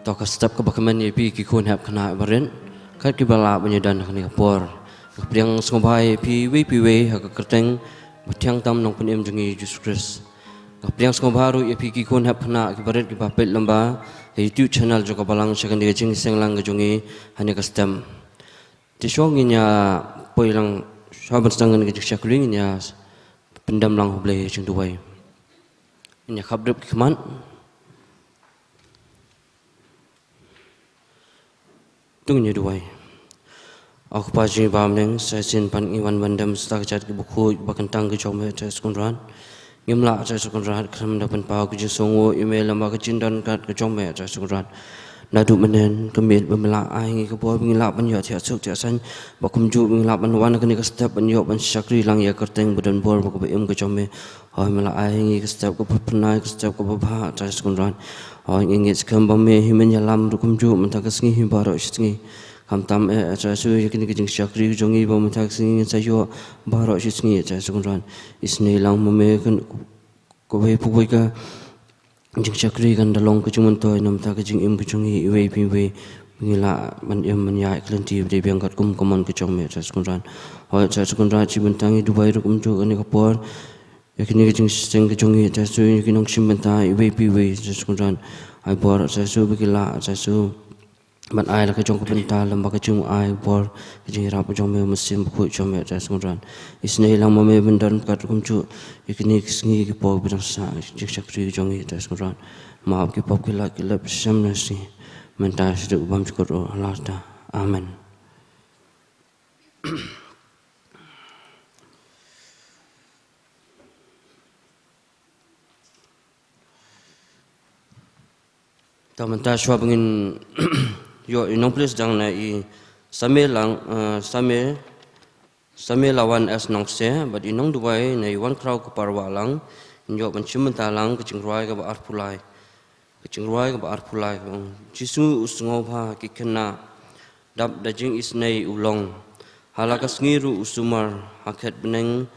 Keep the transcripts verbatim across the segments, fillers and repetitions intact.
To ka step kaba kmen ïa phi ki khun hep khynnah barit, kat kiba lah ban ïadon ha kane ka por. Nga pdiang sngewbha ïa phi iwei pa iwei ha ka kyrteng ba thiang tam Nongpynim jong ngi Jisu Khrist. Nga pdiang sngewbha ruh ïa phi ki khun hep khynnah kiba rit kiba peit lyngba ha YouTube channel jong ka Balang sha kane ka jingïaseng lang ka jong ngi ha kane ka step. Te shuwa ngin ïa poi lang, shuwa ban sdang kane ka jingshakri ngin ïa pyndem lang ha U Blei ha ka jingduwai. Ngin ïa khapdep ki khmat. To ngin ïa duwai. A Kpa jong ngi ba ha bneng, sa shisien pat ngi wan ban dem sa da ka jait kaba khuid ba kyntang ka jong me, Trai Kynrad. Ngim lah, Trai Kynrad, khlem da pynpaw ka jingsngewnguh ïa me lyngba ka jingdon kat ka jong me, Trai Kynrad. Naduh mynhynnin ka miet ba me la ai ngi ka bor ba ngi lah ban ïoh thiah suk thiah saiñ, ba kumjuh ba ngi lah ban wan ha kane ka step ban ïoh ban shakri lang ïa ka kyrteng ba don bor bad kaba im ka jong me. Hooid, me la ai ngi ka step kaba phyrnai, ka step kaba bha, Trai Kynrad. Hooid, ngi ngeit skhem ba me hi men ïalam ruh kumjuh mynta ka sngi hi baroh shi sngi. Khamtam eh, Trai Jisu, ïa kane ka jingshakri ka jong ngi ba mynta ka sngi ngin sa ïoh baroh shi sngi, Trai Kynrad. Isynei lang ma me kan, kawei pa kawei ka jingshakri kan da long ka jingmyntoi na ka bynta ka jingim ka jong ngi iwei pa iwei. Ba ngi lah ban im ban ïaid lynti bad biang katkum ka mon ka jong me, Trai Kynrad. Hooid, Trai Kynrad, shi bynta ngi duwai ruh kumjuh kane ka por. Ïa kine ki jingïaseng ka jong ngi, Trai Jisu, ïa ki nongshim bynta iwei pa iwei, Trai Kynrad. Ai bor, Trai Jisu, ba ki lah, Trai Jisu, ban ai la ka jong ka bynta lyngba ka jingai bor, ka jingïarap ka jong me, U Mynsiem Bakhuid jong me, Trai Kynrad. Isynei lang ma me ban don katkum juh ïa kine ki sngi ki por ba dang sah jingshakri ka jong ngi, Trai Kynrad. Map ki pop ki lait ki lap shisien na shi, mynta shaduh bymjukut ruh, ha lada. Amen. Te mynta shuwa ba ngin ïoh i nongpule sdang na i Same Lang, eh, Same, Same Lawan S Nongse, bad i nongduwai na i Wankhraw Kupar Wahlang, ngin ïoh ban shim bynta lang ka jingrwai kaba arphew lai. Ka jingrwai kaba arphew lai ka ong: Jisu u sngewbha ki khynnah, dap da jingisynei u long. Ha la ka sngi ruh u sumar, ha khet bneng,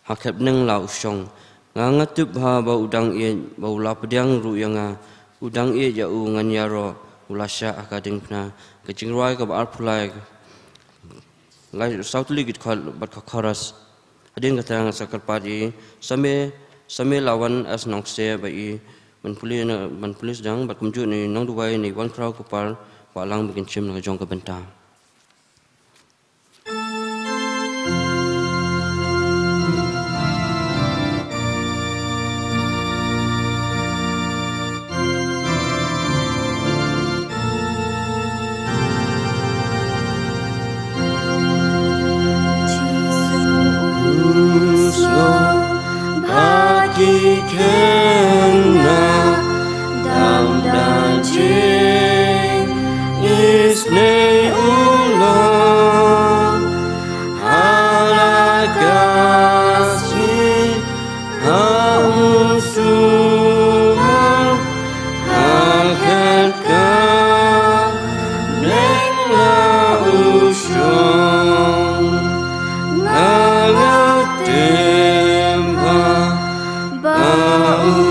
ha khet bneng la u shong. Nga nga tip bha ba u dang ïeit, ba u la pdiang ruh ïa nga. U dang ïeit ïa u ngan ïaroh, u la shah ha ka diengphna. Ka jingrwai kaba arphew lai. Lai saw tylli ki dkhot bad ka chorus. Hadien kata nga sa kyrpad ïa i Same, Same Lawan S Nongse ba i ban pule na, ban pule sdang bad kumjuh na i nongduwai na i Wankhraw Kupar Wahlang ba kin shim na ka jong ka bynta. Ba ki khynnah dap da jingisynei u long, ha la ka sngi ha u sumar, ha khet ka bneng la u shong. Nga nga tip bha ba u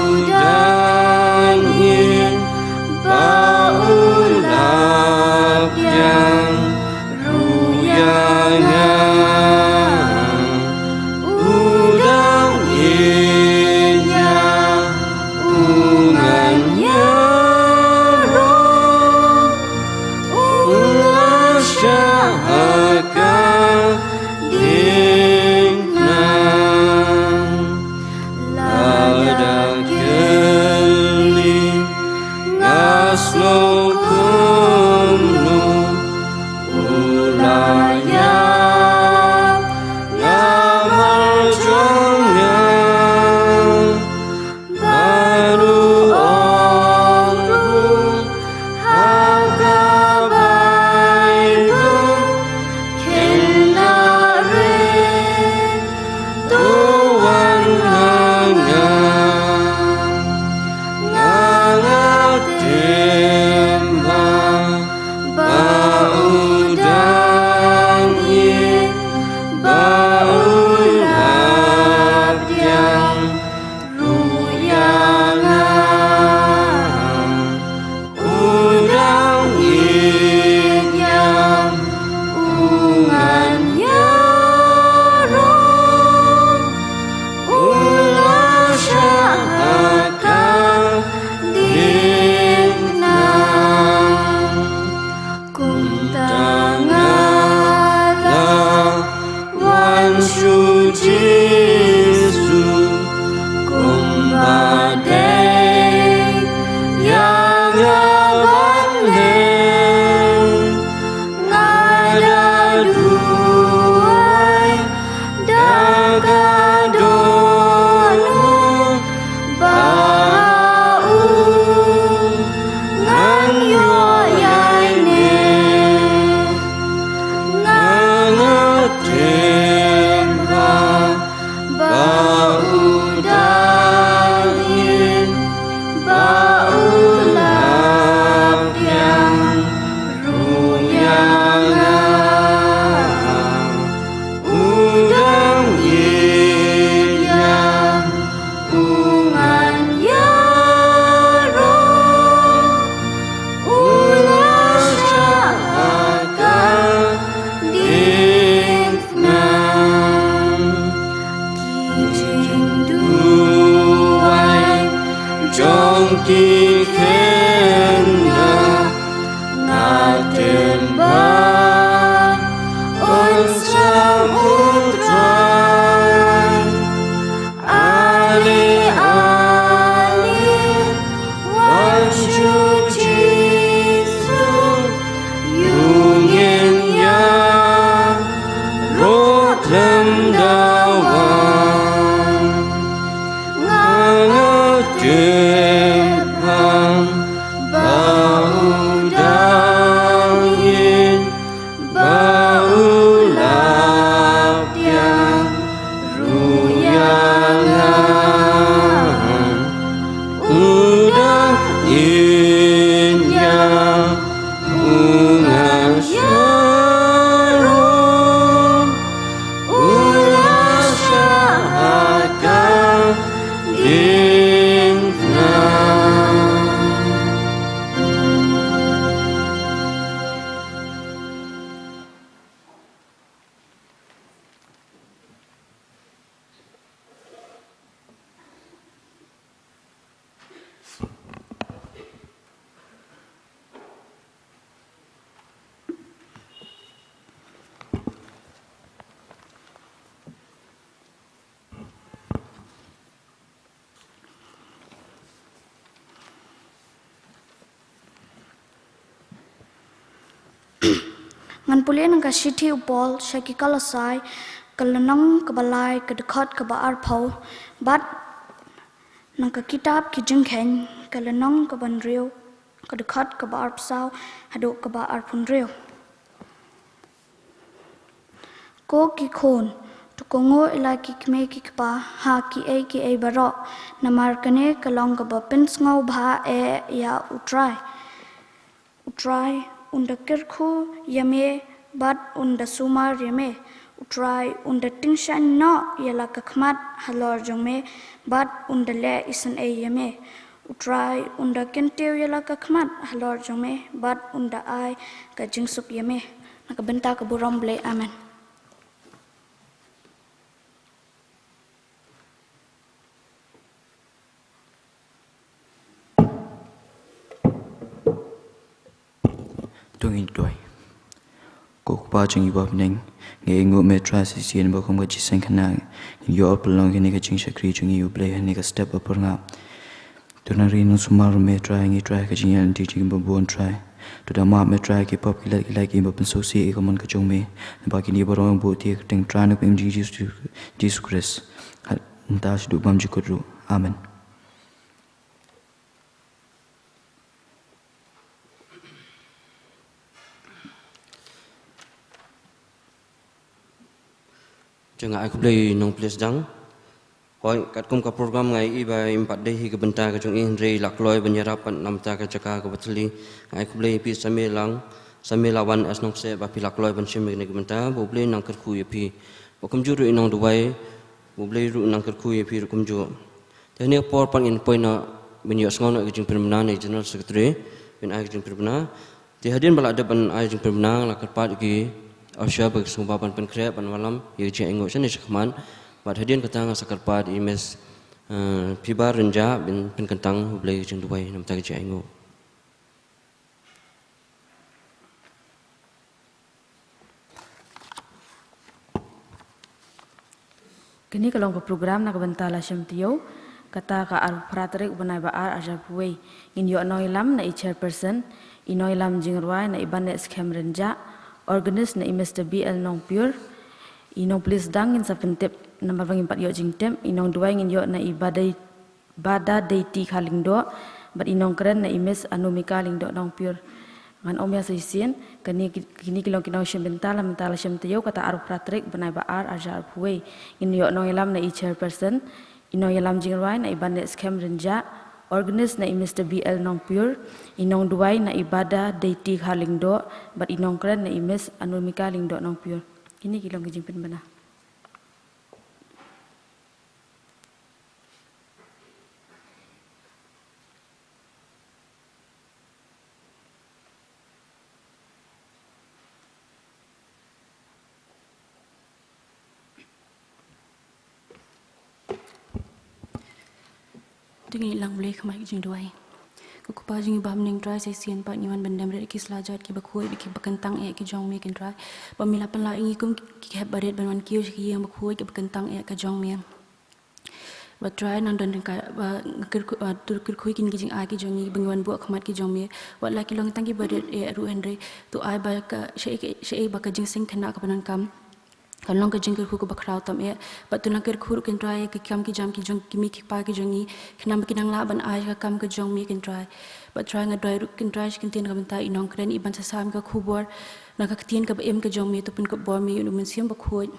Ki khynnah nga tip ba un sngap U Trai. Ale, ale, wan sha U Jisu, ïa ngin ïaroh khlem da wan. Nga la tip ba u dang hiar, ba u la pdiang ruh ïa nga. U dang hiar ïa u, nga sharum, u la shah ha ka diengphna. Ngan pule na ka shithi u Paul sha ki Kolosai, ka lynnong kaba lai, ka dkhot kaba arphew, bad na ka kitab Ki Jingkheiñ, ka lynnong kaba hynriew, ka dkhot kaba arphew saw haduh kaba arphew hynriew. Ko ki khun, to kohnguh ïa la ki kmie ki kpa ha kiei kiei baroh, namar kane ka long kaba pynsngewbha eh ïa U Trai. U Trai un da kyrkhu ïa me bad un da sumar ïa me. U Trai un da tyngshaiñ noh ïa la ka khmat halor jong me bad un da leh isynei ïa me. U Trai un da kyntiew ïa la ka khmat halor jong me bad un da ai ka jingsuk ïa me. Na ka bynta ka burom Blei. Amen. To ngin duwai. Ko Kpa jong ngi uba ha bneng, ngi ainguh ïa me Trai shisien ba kum ka jingïaseng khynnah ngin ïoh pynlong ïa kane ka jingshakri jong ngi, U Blei, ha kane ka step ba pyrngah. To nang ri nang sumar me Trai, ngi Trai, ka jingïaid lynti jong ngi ba bun Trai. To da map me Trai ki pop ki lait ki lait kiba pynsngewsih ïa ka mon ka jong me. Naba kine baroh ngi buh ïa ka kyrteng Trai na ka kyrteng jong Jisu, Jisu Khrist. Ha, nangta shaduh bymjukut ruh. Amen. Te nga ai khublei Nongpliesdang. Hooid, katkum ka program nga ïohi ba im pat dei hi ka bynta ka jong i, hynrei la kloi ban ïarap pat na bynta ka jaka kaba thylli. Nga ai khublei ïa phi Samela, Samela Wan S Nongseh, ba phi la kloi ban shim ïa kane ka bynta, ba U Blei un nang kyrkhu ïa phi. Ba kumjuh ruh i Nongduwai, ba U Blei ruh un nang kyrkhu ïa phi ruh kumjuh. Te ha kane ka por pat ngin poi noh ban ïohsngew noh ïa ka jingpynbna na i General Secretary ban ai ka jingpynbna. Te hadien ba la dep ban ai jingpynbna, la kyrpad ïa ki usher ba ki sngewbha ban pynkhreh, ban wallam ïa ka jingainguh shane shakhmat. Bad hadien kata nga sa kyrpad ïa i Miss, eh, Phiba Rynjah ban pynkyntang U Blei ka jingduwai na bynta ka jingainguh. Kane ka long ka program na ka bynta la shem taïew, kata ka arphew phra tarik u bnai ba ar, arhajar arphew wei. Ngin ïoh nongïalam na i chairperson, i nongïalam jingrwai na i Baneh Skhem Rynjah, organist na i Mister B L Nongpyur, i Nongpliesdang ngin sa pyntip namar ba ngim pat ïoh jingtip, i Nongduwai ngin ïoh na i Badei Bada Deiti Kharlyngdoh, bad i Nongkren na i Miss Anumika Lyngdoh Nongpyur. Ngan ym ïa sa shisien, kine ki, kine ki long ki nongshim bynta na bynta la shem taïew, kata arphew phra tarik bnai ba ar, arhajar arphew wei. Ngin ïoh nongïalam na i chairperson, i nongïalam jingrwai na i Baneh Skhem Rynjah, organist na i Mister B L Nongpyur, i Nongduwai na i Bada Deiti Kharlyngdoh, bad i Nongkren na i Miss Anumika Lyngdoh Nongpyur. Kine ki long ki jingpynbna. To ngin ïalang Blei khmat ka jingduwai. Ko Kpa jong ngi ba ha bneng, Trai, sa shisien pat ngi wan ban dem rit ïa ki sla jait kiba khuid, ïa kiba kyntang eh ki jong me, ko Trai. Ba me la pynlah ïa ngi kum ki khep barit ban wan kiew sha ki ïing bakhuid kiba kyntang eh ka jong me. Bad Trai, nang don ryngkat, ba nga kyrkhu-, ah, to kyrkhu ïa kine ki jingai ki jong ngi ba ngi wan buh ha khmat ki jong me. Wat la ki long tang kiba rit eh ruh hynrei to ai ba ka shaei shaei ba ka jingseng khynnah kaba donkam kan long ka jingkyrkhu kaba khraw tam eh. Bad to nang kyrkhu ruh, ko Trai, ïa ki kam ki jam ki jong ki kmie ki kpa ki jong ngi, khnang ba kin nang lah ban ai ka kam ka jong me, ko Trai. Bad Trai, nga duwai ruh, ko Trai, sha ka ktien kaba mynta, i nongkren i ban sa sam ïa ka khubor na ka ktien kaba im ka jong me, to pynkupbor me ïa u Mynsiem Bakhuid.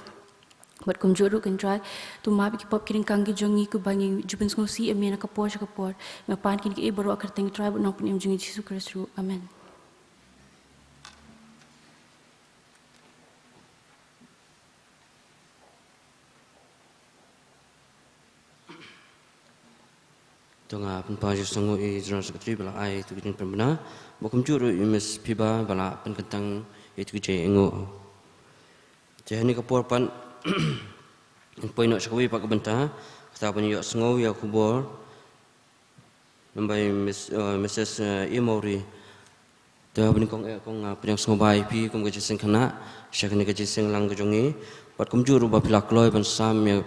Bad kumjuh ruh, ko Trai, to map ïa ki pop ki dyngkang ki jong ngi kiba ngi ju pynsngewsih ïa me na ka por sha ka por. Nga pan kine kiei baroh ha ka kyrteng u Trai bad u Nongpynim jong ngi Jisu Khrist ruh. Amen. To nga pynpaw sha u General Secretary ba la ai ïa ki jingpynbna, bad kumjuh ruh ïa u Miss Phiba ba la pynkyntang ïa ki jingïnguh. Te ha kane ka por pat, ngin poi noh sha kawei pat ka bynta, kata ban ïohsngew ïa ka khubor. Namar Miss, eh, Missus, eh, E Mawrie. Te ha kaba nyngkong eh kong, ah, pdiang sngewbha ïa phi kum ka jingïaseng khynnah sha kane ka jingïaseng lang ka jong ngi. Bad kumjuh ruh ba phi la kloi ban sam ïa,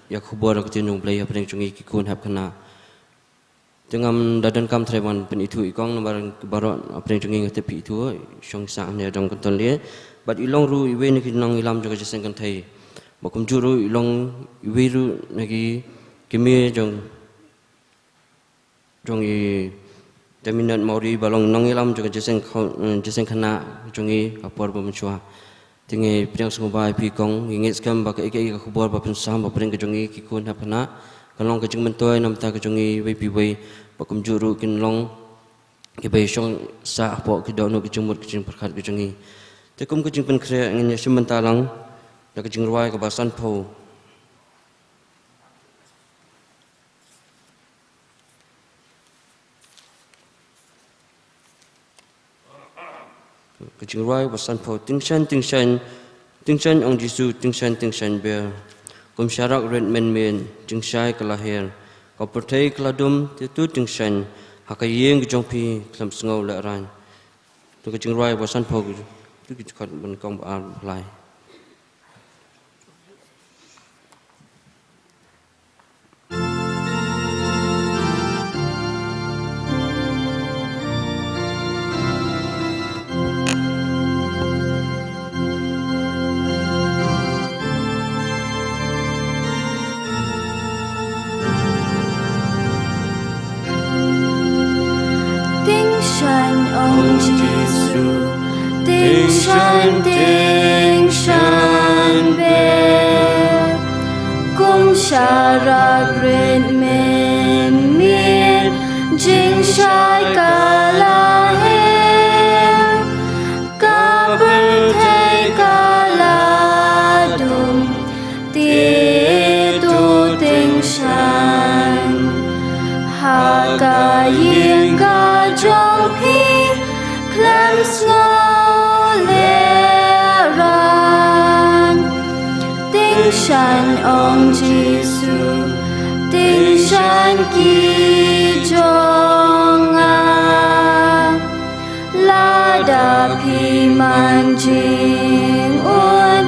ïa ka khubor ka ktien jong U Blei hapdeng jong ngi ki khun hep khynnah. Te ngam da donkam trai ban pynithuh ïa kong namar baroh hapdeng jong ngi nga tip phi ithuh, shong sah ne dong kynton lei. Bad i long ruh iwei na ki nongïalam jong ka jingïaseng kynthei. Bad kumjuh ruh i long iwei ruh na ki kmie jong jong i Daminat Mawrie ba long nongïalam jong ka jingïaseng kho-, eh, jingïaseng khynnah jong ngi ha por ba mynshuwa. Te ngi pdiang sngewbha ïa phi kong, ngi ngeit skhem ba kaei kaei ka khubor ba phin sam hapdeng ka jong ngi ki khun hep khynnah kan long ka jingmyntoi na ka bynta ka jong ngi iwei pa iwei, bad kumjuh ruh kin long kiba ïashong sah hapoh ki dohnud ki jingmut ki jingpyrkhat ki jong ngi. Te kum ka jingpynkhreh ngin ïashim bynta lang da ka jingrwai kaba sanphew. Ka jingrwai ba sanphew. Tyngshaiñ, tyngshaiñ, tyngshaiñ ong Jisu, tyngshaiñ, tyngshaiñ ber. Kum sharak rit mynmiet, jingshai ka la her. Ka pyrthei ka la dum, te to tyngshaiñ ha ka ïing ka jong phi khlem sngew lehraiñ. To ka jingrwai ba sanphew, to ki dkhot ban kong ba ar ba lai. Tyngshaiñ ong Jisu, tyngshaiñ, tyngshaiñ ber. Kum sharak rit mynmiet, jingshai ka la her. Ka pyrthei ka la dum, te to tyngshaiñ ha ka ïing ka jong phi khlem sngew lehraiñ. Tyngshaiñ ong Jisu, tyngshaiñ ki jong nga. Lada phi man jingud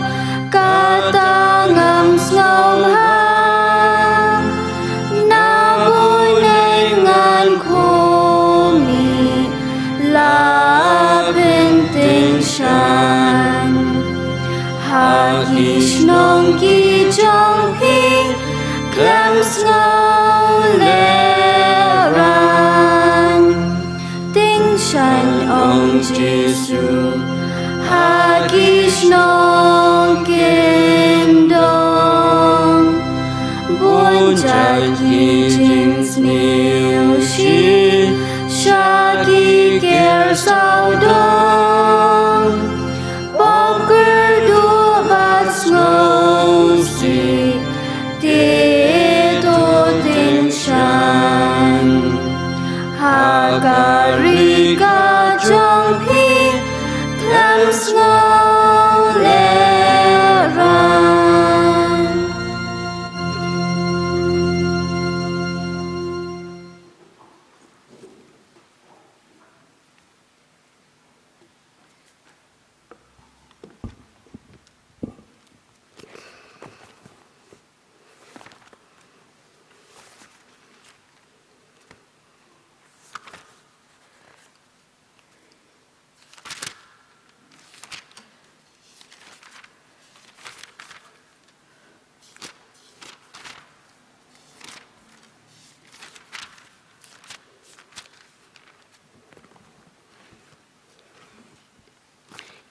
kata ngam sngewbha, na bun ngan khmih la pyntyngshaiñ. Ha ki shnong ki jong phi khlem sngew lehraiñ. Tyngshaiñ ong Jisu, ha ki shnong kin don bun jait ki jingsngewsih sha ki ker sawdong. Pop kyrduh bad sngewsih, te to tyngshaiñ. Ha ka ri ka jong phi khlem sngew lehraiñ.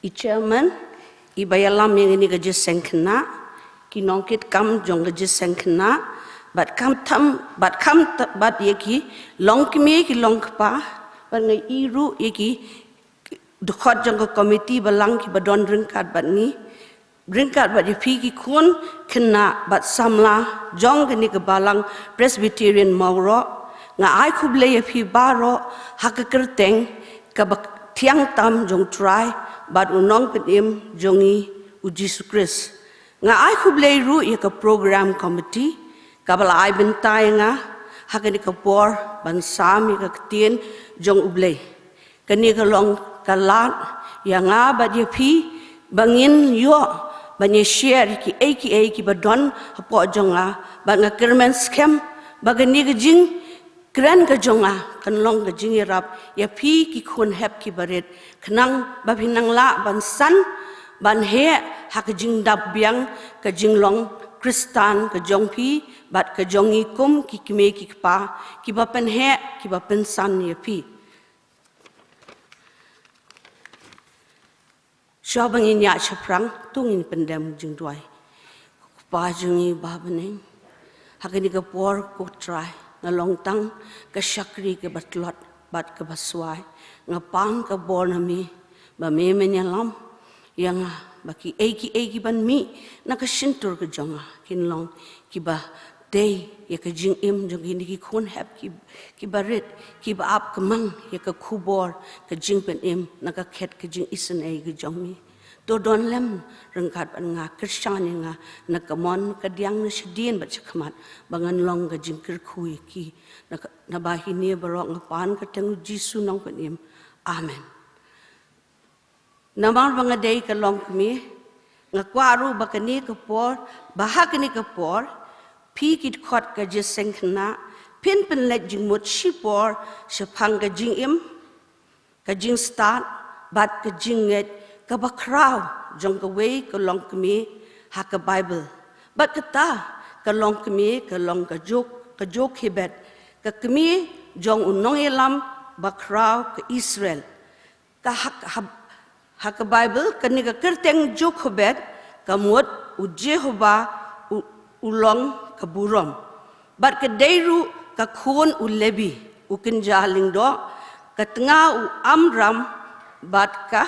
I chairman, i ba ïalam ïa kane ka jingïaseng khynnah, ki nongkitkam jong ka jingïaseng khynnah, bad khamtam, bad khamtam, bad ïa ki longkmie ki longkpa, bad nga ïohi ruh ïa ki dkhot jong ka komiti balang ki ba don ryngkat bad ngi, ryngkat bad ïa phi ki khun khynnah bad samla jong kane ka balang Presbyterian Mawroh, nga ai khublei ïa phi baroh ha ka kyrteng kaba thiang tam jong U Trai bad U Nongpynim jong ngi U Jisu Khrist. Nga ai khublei ruh ïa ka program committee kaba la ai bynta ïa nga ha kane ka por ban sam ïa ka ktien jong U Blei. Kane ka long ka lad ïa nga bad ïa phi ba ngin ïoh ban ïa share ïa kiei kiei ki ba don hapoh jong nga, bad nga kyrmen skhem ba kane ka jingkren ka jong nga kan long ka jingïarap ïa phi ki khun hep ki barit, khnang ba phin nang lah ban san, ban heh ha ka jingdap biang ka jinglong Khristan ka jong phi bad ka jong ngi kum ki kmie ki kpa ki ba pynheh ki ba pynsan ïa phi. Shuwa ba ngin ïaid shaphrang, to ngin pyndem jingduwai. Ko Kpa jong ngi ba ha bneng, ha kane ka por ko Trai, nga long tang ka shakri kaba tlot bad kaba swai. Nga pan ka bor na me ba me men ïalam ïa nga ba kiei kiei ki ban mih na ka shyntur ka jong nga kin long kiba dei ïa ka jingim jong kine ki khun hep ki, ki barit, kiba ap kmang ïa ka khubor ka jingpynim na ka khet ka jingisynei ka jong me. To don lem ryngkat bad nga, kyrshan ïa nga na ka mon ka diang na shadien bad shakhmat ba ngan long ka jingkyrkhu ïa ki. Na ka, naba kine baroh nga pan ka kyrteng U Jisu Nongpynim. Amen. Namar ba nga dei ka longkmie, nga kwah ruh ba kane ka por, ba ha kane ka por, phi ki dkhot ka jingïaseng khynnah phin pynleit jingmut shipor shaphang ka jingim, ka jingstad bad ka jingngeit kaba khraw jong kawei ka longkmie ha ka Baibl. Bad kata ka longkmie ka long ka Jok, ka Jokebed, ka kmie jong u nongïalam bakhraw ka Israel. Ka ha, ha, ha ka Baibl, kane ka kyrteng Jokebed ka mut U Jehobah u, u long ka burom. Bad ka dei ruh ka khun u Lebi, u kynja lyngdoh, ka tnga u Amram, bad ka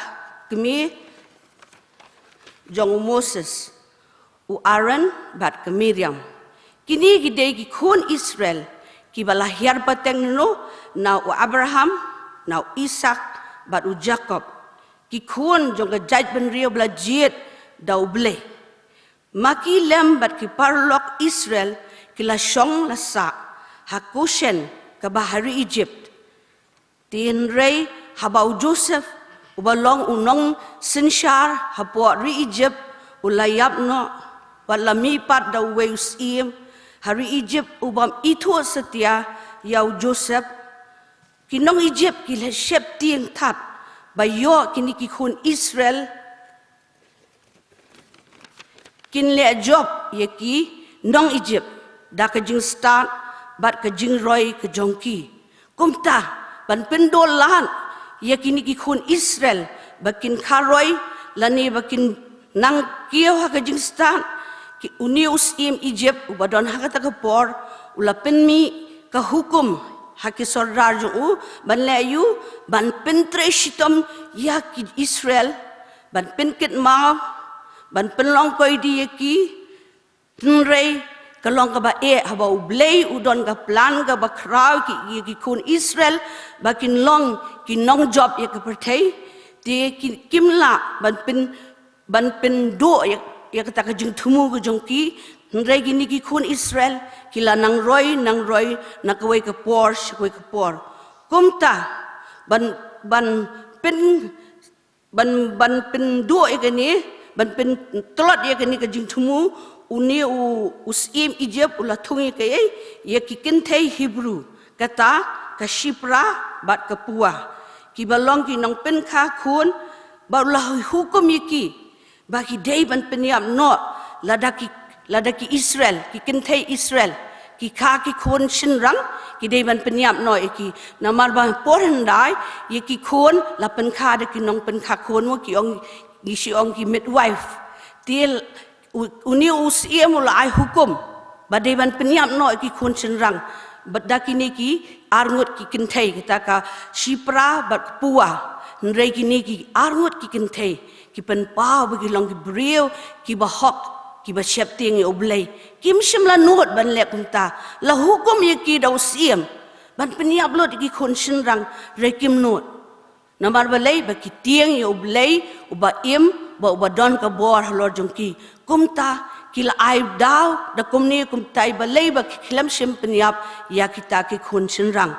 kmie jong u Moses, u Aaron bad ka Miriam. Kine ki dei ki khun Israel kiba la hiar pateng noh na u Abraham, na u Isaak bad u Jakob, ki khun jong ka jaitbynriew ba la jied da U Blei. Ma ki lem bad ki paralok Israel ki la shong la sah ha Goshen kaba ha ri Egypt. Te hynrei haba u Joseph, uba long u nongsynshar hapoh ri Egypt, u la ïap noh, bad la mihpat da uwei u syiem ha ri Egypt u bym ithuh satia ïa u Joseph, ki nong Egypt ki la sheptieng thad ba ïoh kine ki khun Israel kin leh jop ïa ki nong Egypt da ka jingstad bad ka jingroi ka jong ki. Kumta, ban pynduh lad ïa kine ki khun Israel ba kin kha roi lane ba kin nang kiew ha ka jingstad, ki, une u syiem Egypt uba don ha kata ka por u la pynmih ka hukum ha ki sordar jong u ban leh aïu, ban pyntrei shitom ïa ki Israel, ban pynkit maw, ban pynlong koidi ïa ki. Hynrei ka long kaba eh haba U Blei u don ka plan kaba khraw ki, ïa ki khun Israel ba kin long ki nongjop ïa ka pyrthei. Te ki, kim lah ban pyn, ban pynduh ïa, ïa kata ka jingthmu ka jong ki. Hynrei kine ki khun Israel ki la nang roi nang roi na kawei ka por sha kawei ka por. Kumta ban, ban pyn, ban, ban pynduh ïa kane, ban pyntlot ïa kane ka jingthmu, une u, u syiem Egypt u la thung ïa kaei, ïa ki kynthei Hebru, kata ka Shiphrah bad ka Puah, kiba long ki nongpynkha khun, bad u la hukum ïa ki ba ki dei ban pynïap noh lada ki, lada ki Israel, ki kynthei Israel ki kha ki khun shynrang, ki dei ban pynïap noh ïa ki. Namar ba por hyndai ïa ki khun la pynkha da ki nongpynkha khun mo, ki ong Ngi shu ong ki midwife. Te l-, u-, une u syiem u la ai hukum ba dei ban pynïap noh ïa ki khun shynrang bad da kine ki arngut ki kynthei, kita ka Shiphrah bad ka Puah. Hynrei kine ki arngut ki kynthei ki pynpaw ba ki long ki briew kiba hok, kiba sheptieng ïa U Blei. Kim shym la nud ban leh kumta. La hukum ïa ki da u syiem ban pynïap lut ïa ki khun shynrang, hynrei kim nud. Namar balei? Ba ki tieng ïa U Blei uba im bad uba don ka bor halor jong ki. Kumta ki la ai daw da kumne kumta, balei ba ki khlem shym pynïap ïa kita ki khun shynrang.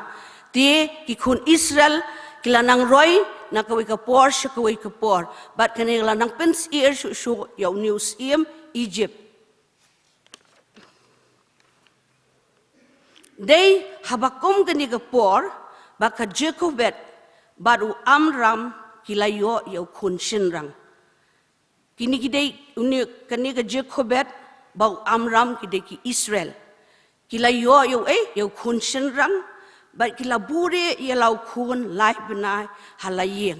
Te ki khun Israel ki la nang roi na kawei ka por sha kawei ka por, bad kane la nang pynsyier shuh shuh ïa une u syiem Egypt. Dei haba kum kane ka por ba ka Jokebed bad u Amram ki la ïoh ïa u khun shynrang. Kine ki dei, une, kane ka Jokebed bad u Amram ki dei ki Israel. Ki la ïoh ïa u, eh, ïa u khun shynrang, bad ki la buhrieh ïa la u khun lai bnai ha la ïing.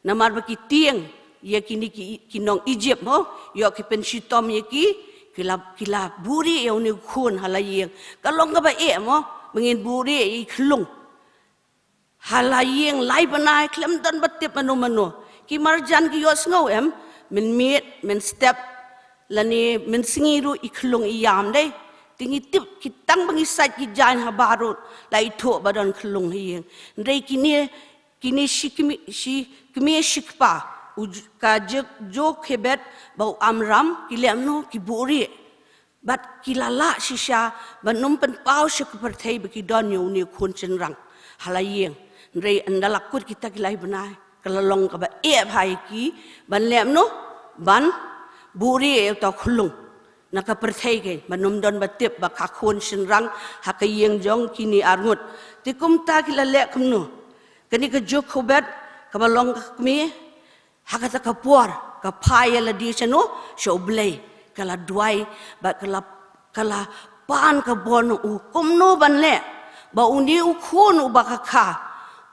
Namar ba ki tieng ïa kine ki, ki nong Egypt, mo, ïoh ki pynshitom ïa ki, ki la, ki la buhrieh ïa une u khun ha la ïing. Ka long kaba eh, mo, ba ngin buhrieh ïa i khyllung ha la ïing lai bnai khlem don ba tip mano mano. Ki marjan ki ïohsngew em, mynmiet, mynstep, lane mynsngi ruh i khyllung i ïam, dei. Te ngi tip, ki tang ba ngi sait ki jaiñ ha baroh la ithuh ba don khyllung ha ïing. Hynrei kine, kine shi kmie, shi kmie shi kpa, u J-, ka Jo-, Jokebed bad u Amram, ki leh kumno? Ki buhrieh. Bad ki la lah shisha ban ym pynpaw sha ka pyrthei ba ki don ïa une u khun shynrang ha la ïing. Hynrei ynda la kut kita ki lai bnai, ka la long kaba eh bha ïa ki ban leh kumno? Ban buhrieh ïa uta u khyllung na ka pyrthei, keiñ ban ym don ba tip ba ka khun shynrang ha ka ïing jong kine arngut. Te kumta ki la leh kumno? Kane ka Jokebed, kaba long ka kmie, ha kata ka por ka phai ïa lade shano? Sha U Blei. Ka la duwai bad ka la, ka la pan ka bor na u, kumno ban leh ba une u khun uba ka kha,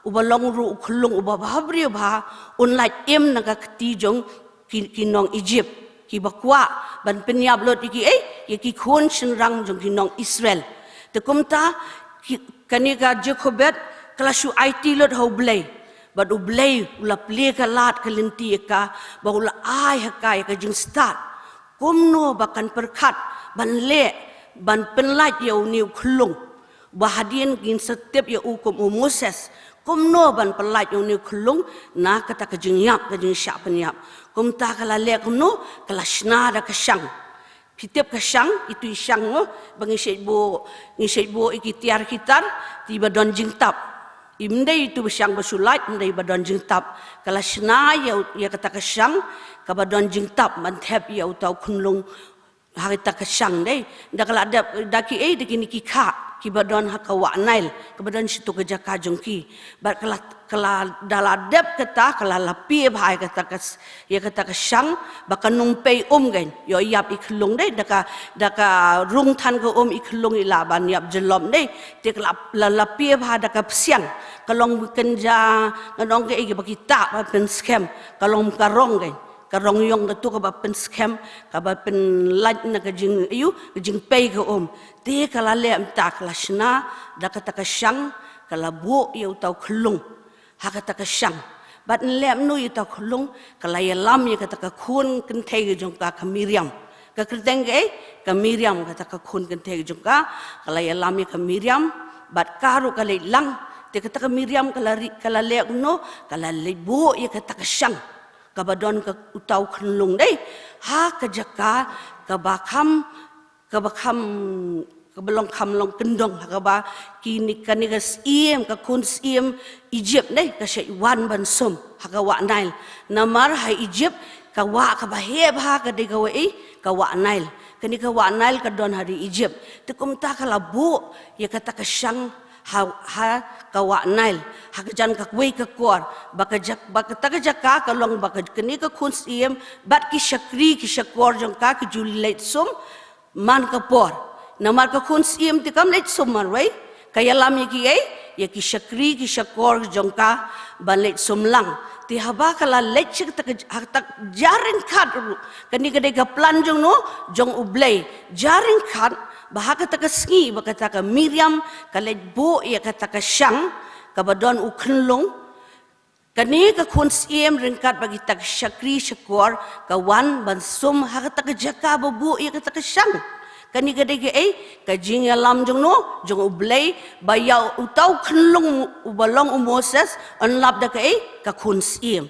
uba long ruh u khyllung uba bhabriew bha, un lait im na ka kti jong ki, ki nong Egypt, kiba kwah ban pynïap lut ïa ki, eh, ïa ki khun shynrang jong ki nong Israel. Te kumta ki, kane ka Jokebed ka la shu aiti lut ha U Blei. Bad U Blei u la plie ka lad ka lynti ïa ka, bad u la ai ha ka ïa ka jingstad kumno ba kan pyrkhat ban leh ban pynlait ïa une u khyllung. Ba hadien ngin sa tip ïa u kum u Moses, kumno ban pynlait ïa une u khyllung na kata ka jingïap, ka jingshah pynïap. Kumta ka la leh kumno? Ka la shna da ka shang. Phi tip ka shang, itu i shang, mo, ba ngi shait buh, ngi shait buh ïa ki tiar ki tar, te ba don jingtap. Ym dei itu ba shang ba shu lait, ym dei, ba don jingtap. Ka la shna ïa, ïa kata ka shang kaba don jingtap ban thep ïa uta u khyllung ha kata ka shang, dei. Da ka la dep, da ki, eh, da kine ki khah kiba don ha ka wah Nail, kaba don shato ka jaka jong ki. Bad ka la, ka la, da la dep kata, ka la lapie bha ïa kata ka s-, ïa kata ka shang ba kan ym pei um, keiñ. Ïoh ïap i khyllung, dei, da ka, da ka rung than ka um i khyllung i lah ban ïap jyllop, dei. Te ka la, la lapie bha da ka psiang, ka long kynja, ngan ong kaei, ba ki tah ba pynskhem, ka long ka rong, keiñ. Ka rong ïong kato kaba pynskhem, kaba pynlait na ka jing, aiu, ka jingpei ka um. Te ka la leh mynta, ka la shna da kata ka shang, ka la buh ïa uta u khyllung ha kata ka shang. Bad leh kumno ïa uta u khyllung? Ka la ïalam ïa kata ka khun kynthei ka jong ka, ka Miriam. Ka kyrteng kaei? Ka Miriam, kata ka khun kynthei ka jong ka. Ka la ïalam ïa ka Miriam, bad ka ruh ka leit lang. Te kata ka Miriam ka la ri-, ka la leh kumno? Ka la leit buh ïa kata ka shang kaba don ka, uta u khyllung, dei, ha ka jaka kaba kham, kaba kham, kaba long kham long kyndong, ha kaba kine, kane ka syiem, ka khun syiem Egypt, dei, ka shait wan ban sum ha ka wah Nail. Namar ha Egypt ka wah kaba heh bha ka dei ka wah, eh, ka wah Nail. Kane ka wah Nail ka don ha ri Egypt. Te kumta ka la buh ïa kata ka shang ha, ha ka wah Nail, ha ka jan kawei ka kor, ba ka jak-, ba kata ka jaka ka long ba ka, kane ka khun syiem bad ki shakri ki shakor jong ka ki ju leit sum man ka por. Namar ka khun syiem te kam leit sum marwei, Ka ïalam ïa ki ei, ïa ki shakri ki shakor jong ka ban leit sumlang. Te haba ka la leit sha kata ka, ha kata ka jingryngkat ruh, kane ka dei ka plan jong no, jong U Blei. Jingryngkat ba ha kata ka sngi ba kata ka Miriam ka leit buh ïa kata ka shang kaba don u khunlung, kane ka khun syiem ryngkat bad kita ki shakri shakor ka wan ban sum ha kata ka jaka ba buh ïa kata ka shang. Kane ka dei ka ei, ka jingïalam jong no, jong U Blei, ba ïa uta u khunlung uba long u Moses, yn lap da ka ei, ka khun syiem.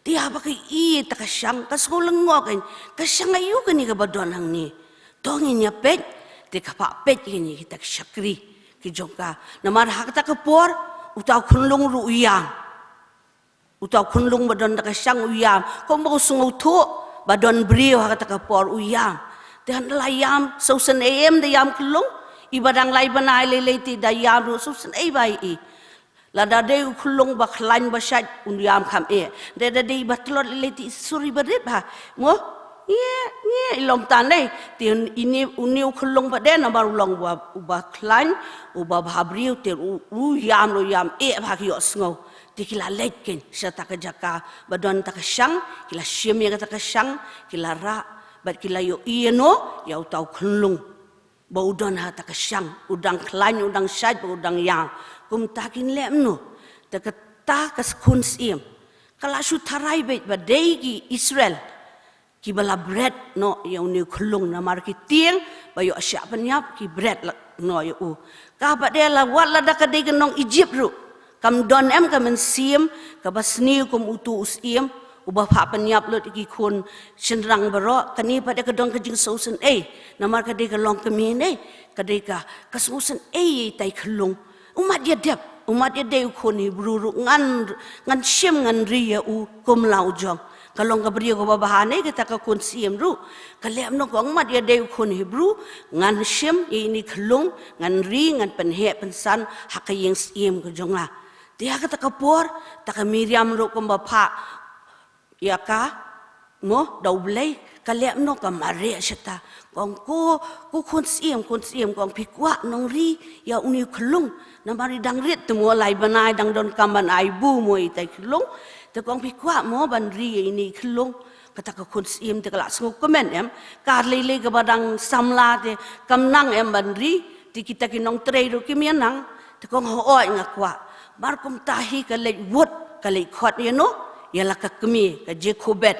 Te haba ka ïohi ïa kata ka shang, ka sngew lyngngoh, ka shang aïu kane kaba don hangne. To ngin ïa peit, te ka phah peit ïa kine kita ki shakri ki jong ka. Namar ha kata ka por, uta u khunlung ruh u ïam. Uta u khunlung ba don ha ka shang u ïam. Kumba u sngewthuh ba don briew ha kata ka por, u ïam. Te haba la ïam, sngewsynei em da ïam khunlung. Iba dang lai bnai lei lei te da ïam ruh, sngewsynei bha ïa i. Lada dei u khunlung ba khlaiñ ba shait, u ïam kham eh. Lada dei ba tlot lei lei te, suri barit bha. Mo? Ngi, ngi, i lom tan lei. Te ine, une u khunlung pat de namar u long uba, uba khlaiñ, uba bha briew, te u, u ïam, u ïam eh bha, ki ïohsngew. Te ki la leit kein sha kata ka jaka ba don kata ka shang, ki la shim ïa kata ka shang, ki la rah, bad ki la ïohi ïa no, ïa uta u khunlung ba u don ha kata ka shang, u dang khlaiñ, u dang shait, ba u dang ïam. Kumta kin leh kumno? Te kata ka khun syiem ka la shu tharai beit ba dei ki Israel kiba la bret noh ïa une u khunlung, namar ki tieng ba ïoh shah pynïap ki bret la noh ïa u. Ka pat de, la wat lada ka dei ka nong Egypt ruh, kam don em ka mynsiem kaba sniew kum utu u syiem uba phah pynïap lut ïa ki khun shynrang baroh. Kane pat de ka don ka jingsngewsynei, namar ka dei ka longkmie ne, ka dei ka, ka sngewsynei ïa ita i khunlung. U mat ïa dep, u mat ïa dei u khun Hebru ruh, ngan, ngan shim ngan ri ïa u kum la u jong. Ka long ka briew kaba bha ne kata ka khun syiem ruh. Ka leh kumno, ka ong, mat ïa dei u khun Hebru, ngan shim ïa ine i khunlung, ngan ri, ngan pynheh pynsan ha ka ïing syiem ka jong nga. Te ha kata ka por, kata ka Miriam ruh kumba phah ïa ka, mo, da U Blei, ka leh kumno, ka mareh shata. Ka ong, ko, ko khun syiem, khun syiem, ka ong, phi kwah nongri ïa une u khunlung? Namar i dang rit te mo, lai bnai dang donkam ban ai buh mo ïa ita i khunlung. Te ka ong, phi kwah mo ban ri ïa ine i khunlung? Kata ka khun syiem te ka la sngewkmen em. Ka lei lei kaba dang samla te kam nang em ban ri. Te kita ki nongtrei ruh kim ïa nang. Te ka ong, hooid nga kwah. Namar kumta hi ka leit wut, ka leit khot ïa no, ïa la ka kmie, ka Jokebed.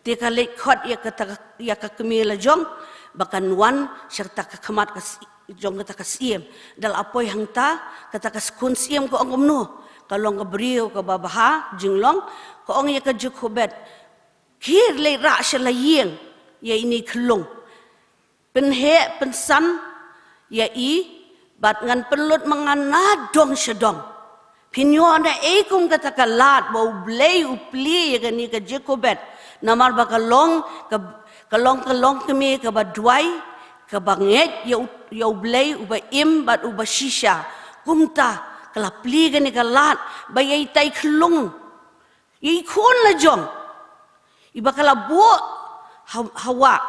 Te ka leit khot ïa kata, ïa ka kmie la jong ba kan wan sha kata ka khmat ka sy-, jong kata ka syiem. Da la poi hangta, kata ka khun syiem ka ong kumno? Ka long ka briew kaba bha jinglong, ka ong ïa ka Jokebed, khie leit rah sha la ïing ïa ine i khunlung. Pynheh pynsan ïa i, bad ngan pynlut ma nga na dong sha dong. Phin ïoh naei kum kata ka lad ba U Blei u plie ïa kane ka Jokebed? Namar ba ka long ka, ka long, ka long ka kmie kaba duwai, kaba ngeit ïa U, ïa U Blei uba im bad uba shisha. Kumta ka la plie kane ka lad ba ïa ita i khunlung, ïa i khun la jong, iba ka la buh ha, ha wah,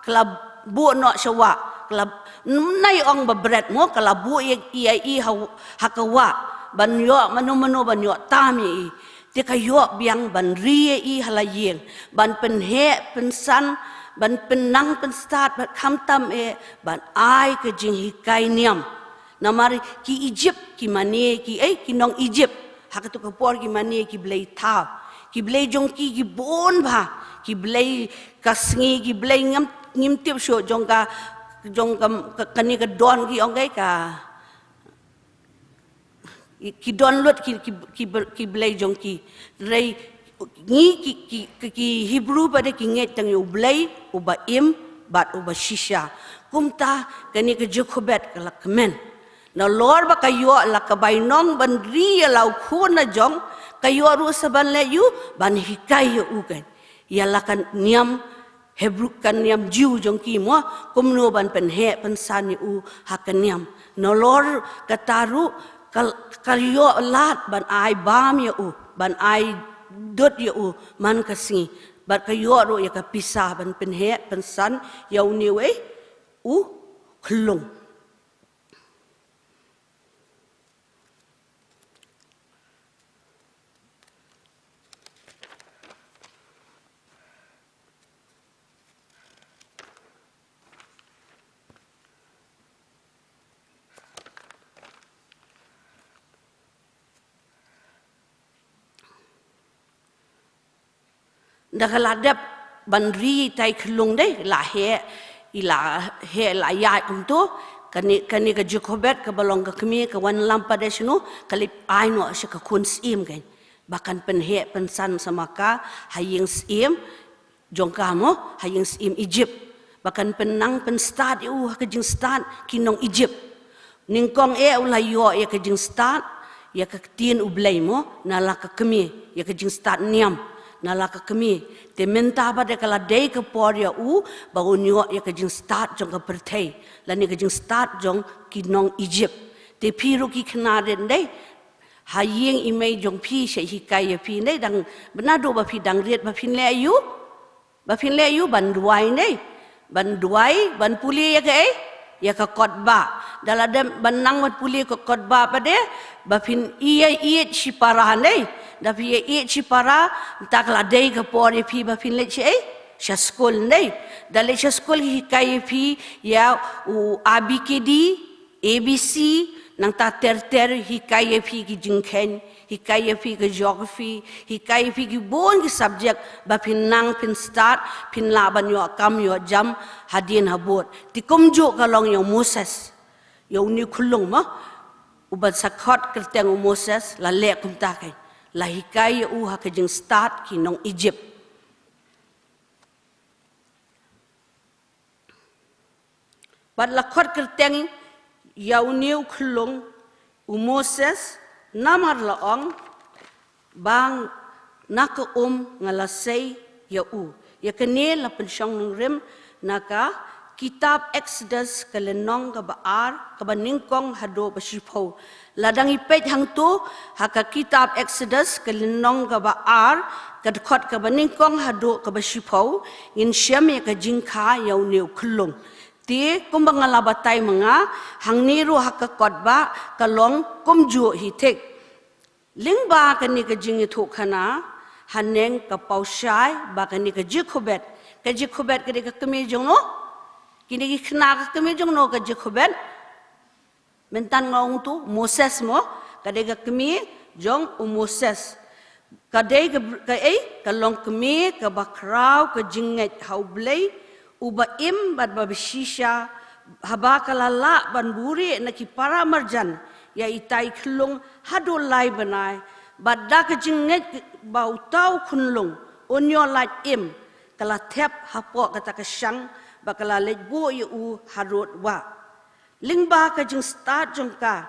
ka la buh noh sha wah, ka la, nai ong ba bret mo, ka la buh ïa, ïa i ha, ha ka wah, ban ïoh mano mano ban ïoh tam ïa i. Te ka ïoh biang ban ri ïa i ha la ïing, ban pynheh pynsan, ban pynnang pynstad, bad khamtam eh ban ai ka jinghikai niam. Namar ki Egypt, ki mane ki, eh, ki nong Egypt, ha katu ka por ki mane ki blei thaw. Ki blei jong ki ki bun bha, ki blei ka sngi, ki blei ngam, ngim tip shuh jong ka, jong ka, ka, kane ka don ki ong kai ka, ki don lut ki, ki, ki, ki blei jong ki. Hynrei ngi ki, ki, ki, ki Hebru pat de ki ngeit tang ïa U Blei uba im bad uba shisha. Kumta kane ka Jokebed ka la kmen. Nalor ba ka ïoh la ka bainong ban ri ïa la u khun la jong, ka ïoh ruh sa ban leh ïa u, ban hikai ïa u kan, ïa la ka niam Hebru, ka niam Jiw jong ki mo, kumno ban pynheh pynsan ïa u ha ka niam. Nalor kata ruh ka, ka ïoh lad ban ai bam ïa u, ban ai dud ïa u man ka sngi. Bad ka ïoh ruh ïa ka pisa ban pynheh pynsan ïa une u, eh, u khunlung. Da ka la dep ban ri ïa itai khyllung dei, la heh, i la heh, la ïaid kumto, kane, kane ka Jokebed kaba long ka kmie ka wanlam pat de shano, ka la ai noh sha ka khun syiem kan. Ba kan pynheh pynsan sa ma ka ha ïing syiem jong ka mo, ha ïing syiem Egypt. Ba kan pynnang pynstad ïa u ha ka jingstad ki nong Egypt. Nyngkong eh u la ïoh ïa ka jingstad, ïa ka ktien U Blei mo, na la ka kmie, ïa ka jingstad niam, na la ka kmie. Te mynta pat de ka la dei ka por ïa u, ba un ïoh ïa ka jingstad jong ka pyrthei, lane ka jingstad jong ki nong Egypt. Te phi ruh ki khynnah rit dei, ha ïing i mei jong phi sha hikai ïa phi dei, dang bynta naduh ba phi dang rit ba phin leh aïu, ba phin leh aïu, ban duwai dei. Ban duwai, ban pule ïa kaei, ïa ka kot ba. Da la dep ban nang ban pule ka kot ba pat de, ba phin ïa ïeit shipara dei. Da phi ïa ïeit shipara, mynta ka la dei ka por ïa phi ba phin leit shaei, sha skul dei. Da leit sha skul hikai ïa phi ïa u A B C D, A B C, nangta ter ter hikai ïa phi ki jingkheiñ, hikai ïa phi ka geography, hikai ïa phi ki bun ki subject, ba phin nang phin stad, phin lah ban ïoh kam ïoh jam hadien habud. Te kumjuh ka long ïa u Moses, ïa une u khyllung mo, uban sa khot kyrteng u Moses, la leh kumta kan, la hikai ïa u ha ka jingstad ki nong Egypt. Bad la khot kyrteng ïa une u khyllung u Moses, namar la ong, ba na ka um nga la sei ïa u. Ïa kane la pynshong nongrim na ka kitab Exodus ka lynnong kaba ar, kaba nyngkong haduh ba shiphew. Lada ngi peit hangto ha ka kitab Exodus ka lynnong kaba ar, ka dkhot kaba nyngkong haduh kaba shiphew, ngin shem ïa ka jingkha ïa une u khyllung. Te kumba nga la batai ma nga, hangne ruh ha ka kot ba ka long kumjuh hi thik. Lyngba kane ka jingïathuhkhana, haneng ka paw shai ba kane ka Jokebed. Ka Jokebed ka dei ka kmie jong no? Kine ki khynnah ka kmie jong no ka Jokebed? Mynta nga ong to, Moses mo, ka dei ka kmie jong u Moses. Ka dei ka, kaei, ka long kmie kaba khraw ka jingngeit ha U Blei, uba im bad ba shisha, haba ka la lah ban buhrieh na ki para marjan ïa itai khyllung haduh lai bnai, bad da ka jingngeit ba uta u khyllung un ïoh lait im, ka la thep hapoh kata ka shang, bad ka la leit buh ïa u harud wah. Lyngba ka jingstad jong ka,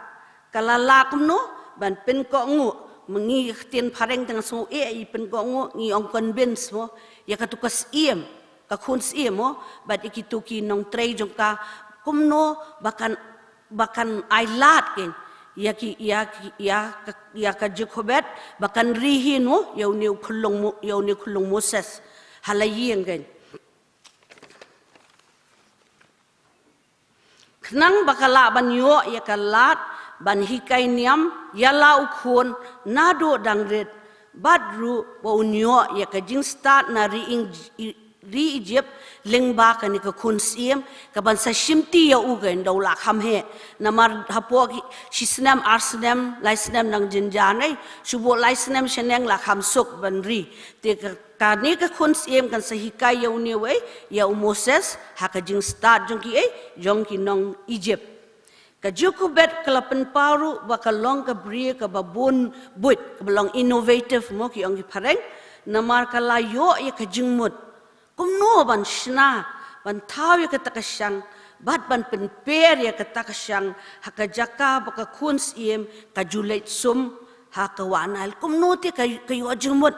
ka la lah kumno ban pynkohnguh, ma ngi ka ktien phareng tang sngew eh i pynkohnguh, ngi ong convince mo, ïa katu ka syiem, ka khun syiem mo, bad ïa kitu ki nongtrei jong ka, kumno ba kan, ba kan ai lad kein ïa ki, ïa ki, ïa ka, ïa ka Jokebed, ba kan ri hi no ïa une u khyllung Mo-, ïa une u khyllung Moses ha la ïing kein. Khnang ba ka lah ban ïoh ïa ka lad ban hikai niam ïa la u khun naduh dang rit, bad ruh ba un ïoh ïa ka jingstad na ri Ing-, ri Egypt lyngba kane ka khun syiem, kaban sa shimti ïa u kein da u la kham heh. Namar hapoh ki shi snem, ar snem, lai snem dang jynjar, eh, shu buh lai snem shaneng la kham suk ban ri. Te ka Kane ka khun syiem kan sa hikai ïa une uei, ïa u Moses, ha ka jingstad jong kiei, jong ki nong Egypt. Ka Jokebed ka la pynpaw ruh ba ka long ka briew kaba bun buit, kaba long innovative mo ki ong ki phareng, namar ka la ïoh ïa ka jingmut. Kumno ban shna, ban thaw ïa kata ka shang, bad ban pynper ïa kata ka shang, ha ka jaka ba ka khun syiem ka ju leit sum, ha ka wah Nail. Kumno te ka, ka ïoh jingmut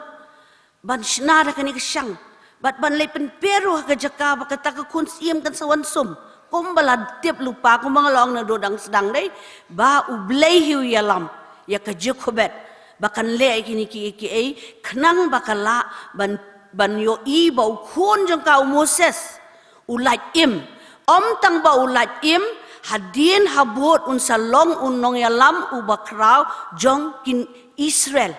ban shna da kane ka shang, bad ban leit pynper ruh ha ka jaka ba kata ka khun syiem kan sa wan sum. Kumba la tip lypa, kumba nga la ong naduh dang sdang dei, ba U Blei hi u ïalam ïa ka Jokebed ba kan leh ïa kine kiei kiei, khnang ba ka lah ban, ban ïohi ba u khun jong ka u Moses u lait im. Ym tang ba u lait im, hadien habud un sa long u nongïalam uba khraw jong ki Israel.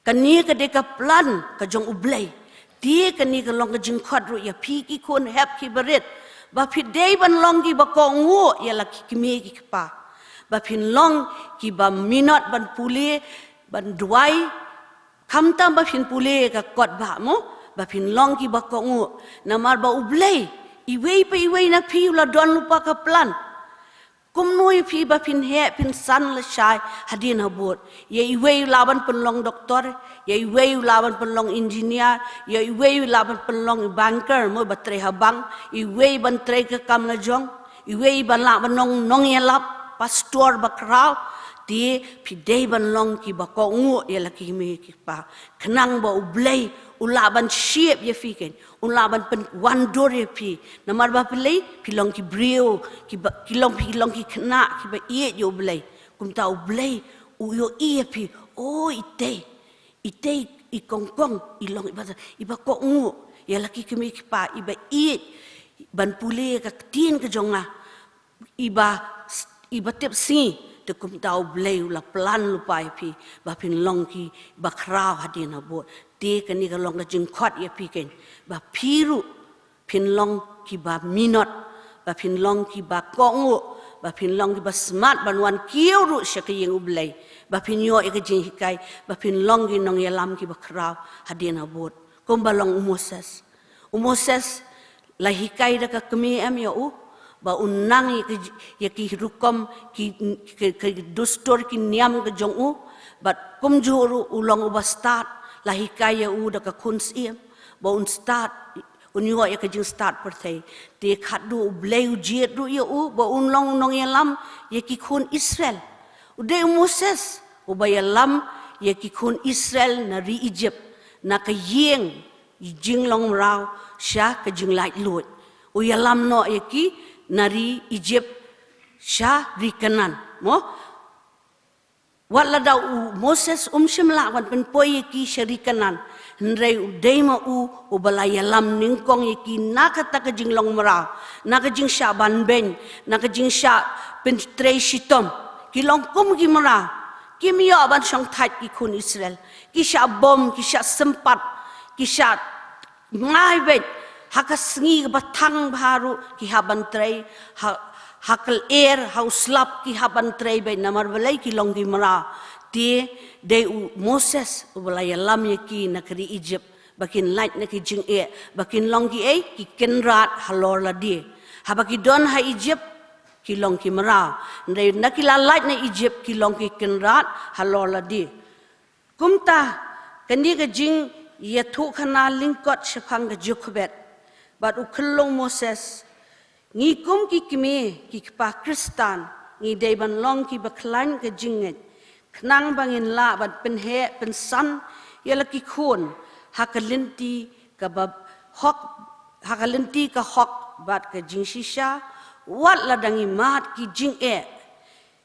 Kane ka dei ka plan ka jong U Blei. Te kane ka long ka jingkhot ruh ïa phi ki khun hep kiba rit, ba phi dei ban long kiba kohnguh ïa la ki kmie ki kpa, ba phin long kiba minot ban pule, ban duwai, Khamtam ba phin pule ka kot ba mo, ba phin long ki ba kohnguh. Namar ba U Blei, iwei pa iwei na phi u la don lypa ka plan. Kumno ïa phi ba phin heh phin san lashai hadien habud. Ïa iwei u lah ban pynlong doktor, ïa iwei u lah ban pynlong engineer, ïa iwei u lah ban pynlong banker mo ba trei ha bank, iwei ban trei ka kam lajong, iwei ban lah ban long nongïalap, pastor bakhraw, te phi dei ban long ki ba kohnguh ïa la ki kmie ki kpa. Khnang ba U Blei u lah ban shape ïa phi kein, u lah ban pynwandur ïa phi. Namar ba phi lei, phi long ki briew, ki ba, ki long, phi long ki khynnah ki ba ïeit ïa U Blei. Kumta U Blei u ïohi ïa phi, o itei, itei i kongkong, i long i ba, i ba kohnguh ïa la ki kmie ki kpa, i ba ïeit ban pule ka ktien ka jong nga. I ba, i ba tip sngi, te kumta U Blei u la plan lypa ïa phi ba phin long ki bakhraw hadien habud. Te kane ka long ka jingkhot ïa phi kein, ba phi ruh phin long ki ba minot, ba phin long ki ba kohnguh, ba phin long ki ba smat ban wan kiew ruh sha ka ïing U Blei, ba phin ïoh ïa ka jinghikai, ba phin long ki nongïalam ki bakhraw hadien habud. Kumba long u Moses. U Moses la hikai da ka kmie em ïa u, ba un nang ïa ki, ïa ki rukom ki, ki, ki dustur ki niam ka jong u, bad kumjuh ruh u long u ba stad, la hikai ïa u da ka khun syiem, ba un stad, un ïoh ïa ka jingstad pyrthei. Te khadduh U Blei u jied ruh ïa u, ba un long u nongïalam ïa ki khun Israel. U dei u Moses, u ba ïalam ïa ki khun Israel na ri Egypt, na ka ïing jinglong mraw sha ka jinglaitluid. U ïalam noh ïa ki na ri Egypt sha ri Kanaan. Mo? Wat lada u Moses um shym lah ban pynpoi ïa ki sha ri Kanaan. Hynrei u dei ma u, u ba la ïalam nyngkong ïa ki na kata ka jinglong mraw, na ka jingshah ban beiñ, na ka jingshah pyntrei shitom. Ki long kum ki mraw. Kim ïoh ban shongthait ki khun Israel. Ki shah bom, ki shah sympat, ki shah ngai beit, ha ka sngi kaba thang bha ruh ki hap ban trei, ha, ha ka lyer, ha u slap ki hap ban trei beit namar balei ki long ki mraw. Te dei u Moses u ba la ïalam ïa ki na ka ri Egypt, ba kin lait na ki jingeh, ba kin long kiei, ki kynrad halor lade. Haba ki don ha Egypt, ki long ki mraw. Hynrei na ki la lait na Egypt, ki long ki kynrad halor lade. Kumta, kane ka jingïathuhkhana lyngkot shaphang ka Jokebed bad u khyllung Moses, ngi kum ki kmie, ki kpa Khristan, ngi dei ban long ki ba khlaiñ ka jingngeit, khnang ba ngin lah ban pynheh pynsan ïa la ki khun ha ka lynti kaba hok, ha ka lynti ka hok bad ka jingshisha, wat lada ngi mad ki jingeh,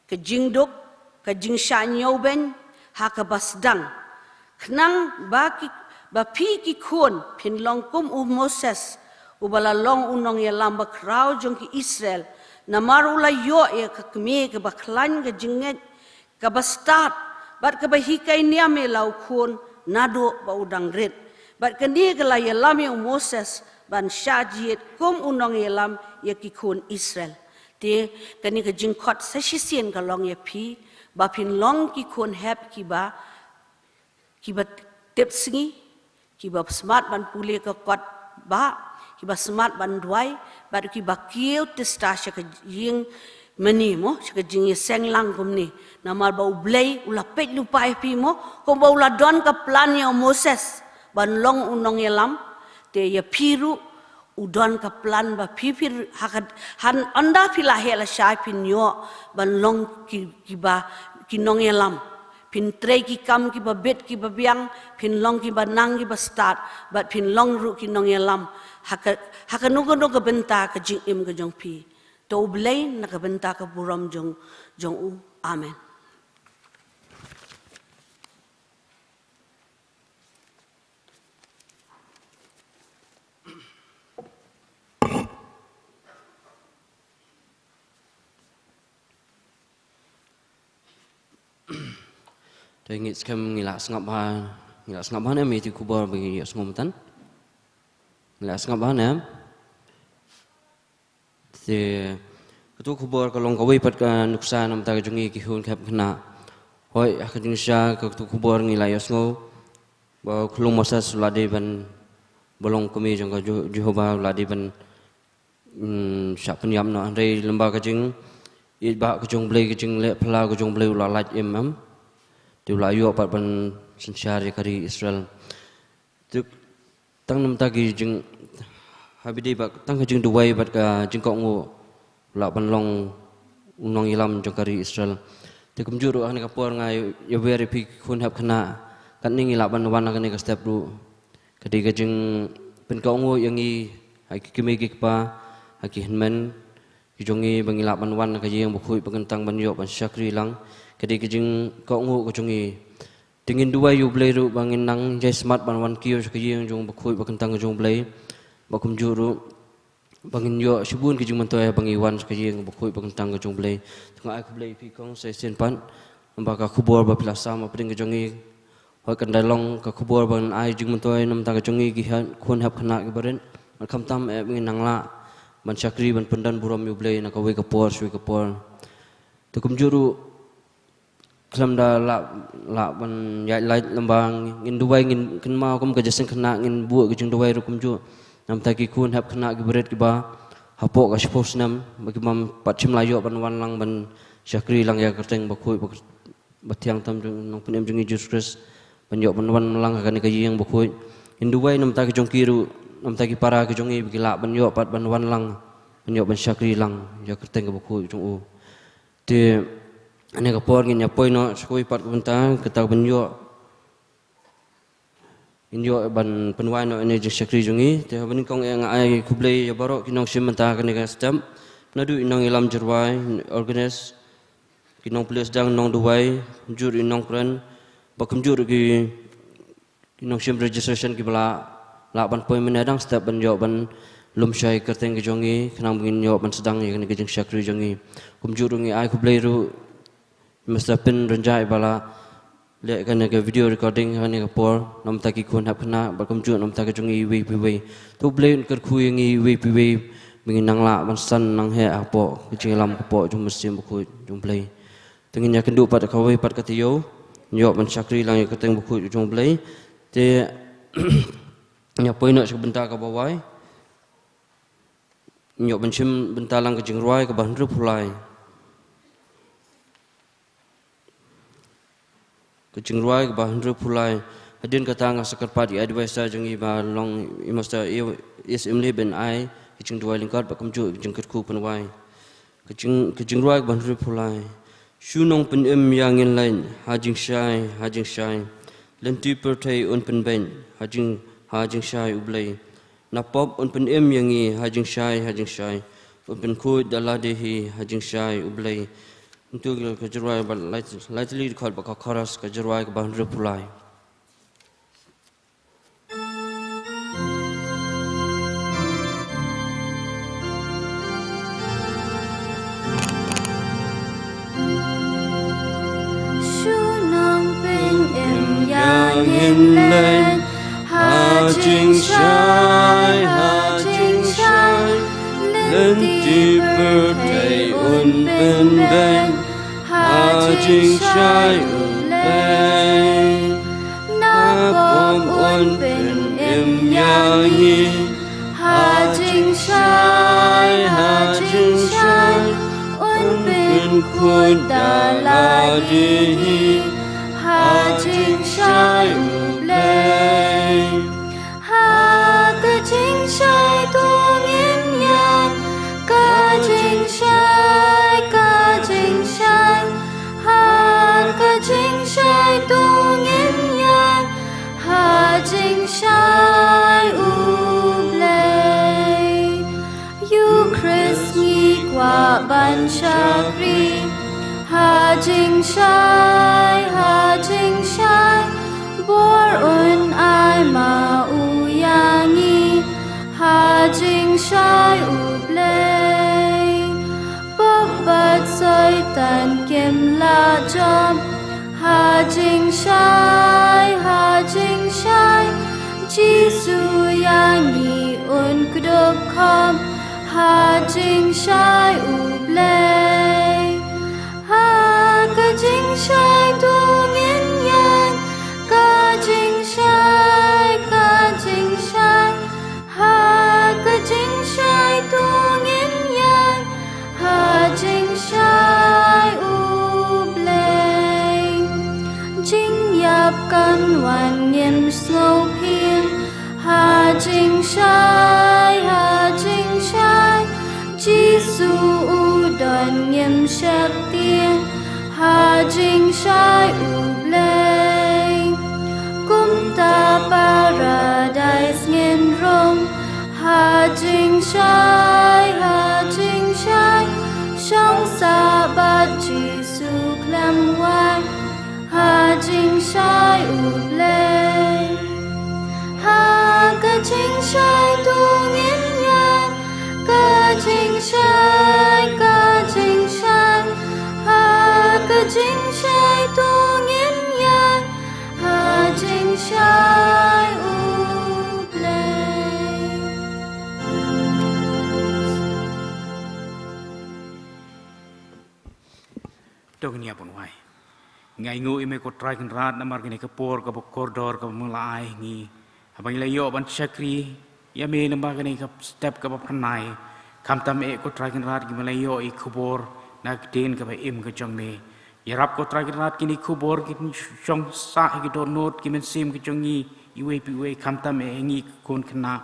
ka jingduk, ka jingshah ñiewbeiñ ha kaba sdang. Khnang ba ki, ba phi ki khun phin long kum u Moses, u ba la long u nongïalam bakhraw jong ki Israel, namar u la ïoh ïa ka kmie kaba khlaiñ ka jingngeit, kaba stad, bad kaba hikai niam ïa la u khun naduh ba u dang rit. Bad kane ka la ïalam ïa u Moses ban shah jied kum u nongïalam ïa ki khun Israel. Te kane ka jingkhot sa shisien ka long ïa phi, ba phin long ki khun hep kiba, kiba tip sngi, kiba smat ban pule ka kot ba, kiba smat ban duwai, bad kiba kiew tista sha ka jingmane mo, sha ka jingïaseng lang kumne. Namar ba U Blei u la peit lypa ïa phi mo, kumba u la don ka plan ïa u Moses ban long u nongïalam, te ïa phi ruh u don ka plan ba phi, phi ha ka, han ynda phi la heh lashai phin ïoh ban long ki, kiba, ki nongïalam. Phin trei ki kam kiba bit kiba biang, phin long kiba nang kiba stad, bad phin long ruh ki nongïalam ha ka, ha kano kano ka bynta ka jingim ka jong phi. To U Blei na ka bynta ka burom jong, jong u. Amen. Te ngi skhem ngi la sngap bha, ngi la sngap bha ne em ïa ki khubor ba ngi ïohsngew mynta? Ngi la sngap bha ne em? Te katu khubor ka long kawei pat ka nuksa namar ka jong ngi ki khun ki khynnah. Hooid, ha ka jingshisha katu khubor ngi la ïohsngew Ba u khyllung Moses u la dei ban, ba long kmie jong ka Ju-, Jehobah, u la dei ban, mm, shah pynïap noh, hynrei lyngba ka jingïeit ba ka jong U Blei, ka jingleh phylla ka jong U Blei, u la lait im, em. Te u la ïoh pat ban synshar ïa ka ri Israel. Te tang namar ki jing, ha ba dei ba tang ka jingduwai bad ka jingkohnguh, u lah ban long u nongïalam jong ka ri Israel. Te kumjuh ruh ha kane ka por nga ïawer ïa phi khun hep khynnah, katne ngi lah ban wan ha kane ka step ruh. Ka dei ka jingpynkohnguh ïa ngi, ha ki kmie ki kpa, ha ki hynmen ki jong ngi, ba ngi lah ban wan ha ka ïing bakhuid bakyntang ban ïoh ban shakri lang. Ka dei ka jingkohnguh ka jong ngi. Te ngin duwai ïa U Blei ruh ba ngin nang ïai smat ban wan kiew sha ka ïing jong bakhuid bakyntang ka jong U Blei. Ba kumjuh ruh ba ngin ïoh shibun ki jingmyntoi ba ngi wan sha ka ïing bakhuid bakyntang ka jong U Blei. Te nga ai khublei ïa phi kong sa shisien pat, namar ka khubor ba phi la sam hapdeng ka jong ngi. Hooid, kan da long ka khubor ban ai jingmyntoi namar ka jong ngi ki ha-, khun hep khynnah ki barit. Bad khamtam eh ba ngin nang lah ban shakri ban pyndon burom ïa U Blei na kawei ka por sha kawei ka por. Te kumjuh ruh, khlem da lah, lah ban ïaid lait, lyngba ngin duwai, ngin kynmaw kum ka jingïaseng khynnah, ngin buh ka jingduwai ruh kumjuh namar ki khun hep khynnah ki barit kiba hapoh ka shiphew snem, ba ki bym pat shym la ïoh ban wan lang ban shakri lang ïa ka kyrteng bakhuid, ba, bathiang tam jong Nongpynim jong ngi Jisu Khrist, ban ïoh ban wan lang ha kane ka ïing bakhuid. Ngin duwai namar ki jong ki ruh, namar ki para ki jong ngi, ba ki lah ban ïoh pat ban wan lang, ban ïoh ban shakri lang ïa ka kyrteng bakhuid jong u. Te ha kane ka por ngin ïa poi noh sha kawei pat ka bynta, kata ban ïoh, ngin ïoh ban pynwai noh ïa kane ka jingshakri jong ngi. Te haba nyngkong eh nga ai khublei ïa baroh ki nongshim bynta ha kane ka step. Naduh i nongïalam jingrwai, organist, ki nongpule sdang, nongduwai, kumjuh i nongkren, ba kumjuh ki ki nongshim registration kiba la lah ban poi mynne dang step ban ïoh ban lum shai kyrteng ka jong ngi, khnang ba ngin ïoh ban sdang ïa kane ka jingshakri jong ngi. Kumjuh ruh ngi ai khublei ruh Mister Pin Rynjah ba la leh kane ka video recording ha kane ka por, namar ki khun hep khynnah, bad kumjuh namar ka jong ngi iwei pa iwei. To U Blei un kyrkhu ïa ngi iwei pa iwei, ba ngin nang lah ban san nang heh hapoh ka jingïalam, hapoh jong u Mynsiem Bakhuid jong U Blei. Te ngin ïa kynduh pat kawei pat ka taïew, ngin ïoh ban shakri lang ïa ka kyrteng bakhuid jong U Blei. Te ngin ïa poi noh sha ka bynta kaba wai. Ngin ïoh ban shim bynta lang ka jingrwai kaba hynriewphew lai. Ka jingrwai kaba hynriewphew lai. Hadien kata nga sa kyrpad ïa i adviser jong ngi ba long i Mister Is Imli ban ai ka jingduwai lyngkot bad kumjuh ka jingkyrkhu pynwai. Ka jing, ka jingrwai kaba hynriewphew lai. Shu nongpynim ïa ngin leit, ha jingshai, ha jingshai. Lynti pyrthei un pynbeit, ha jing, ha jingshai U Blei. Na pop un pynim ïa ngi, ha jingshai, ha jingshai. Un pynkhuid da lade hi, ha jingshai U Blei. Ntu ka jingrwai ba lai, lai tylli dkhot bad ka chorus ka jingrwai kaba hynriewphew lai. Shu nongpynim ïa ngin leit, ha jingshai, ha jingshai. Lynti pyrthei un pynbeit, ha jingshai U Blei. Na pop un pynim ïa ngi, ha jingshai, ha jingshai. Un pynkhuid da lade hi, ha jingshai U Blei. Ha ka jingshai to ngin ïaid, ka jingshai, ka jingshai. Ha ka jingshai to ngin ïaid, ha jingshai U Blei. Ïa U Khrist ngi kwah ban shakri, ha jingshai, ha jingshai. Bor un ai ma u ïa ngi, ha jingshai U Blei. Pop bad Soitan kim lah jop, ha jingshai, ha jingshai. Jisu ïa ngi un kdup khop, ha jingshai U Blei. Ha ka jingshai to ngin ïaid, ka jingshai Jingïap kan wan ngim sngewphieng. Ha jingshai, ha jingshai, Jisu u don ngim sheptieng. Ha jingshai U Blei, kumta paradais ngin rung. Ha jingshai, ha jingshai, shong sah bad Jisu khlem wai. Ha jingshai U Blei. Ha ka jingshai to ngin ïaid. Ka jingshai, ka jingshai. Ha ka jingshai to ngin ïaid. Ha jingshai U Blei. To ngin ïa bun wai. Nga ainguh ïa me ko Trai Kynrad namar kane ka por kaba kordor kaba me la ai ha ngi. Haba ngi la ïoh ban shakri ïa me lyngba kane ka step kaba phyrnai. Khamtam eh ko Trai Kynrad ngi me la ïoh ïa i khubor na ka ktien kaba im ka jong me. Ïarap ko Trai Kynrad kine khubor kin shong sah ha ki dohnud ki mynsiem ki jong ngi iwei pa iwei, khamtam eh ha ngi ki khun khynnah.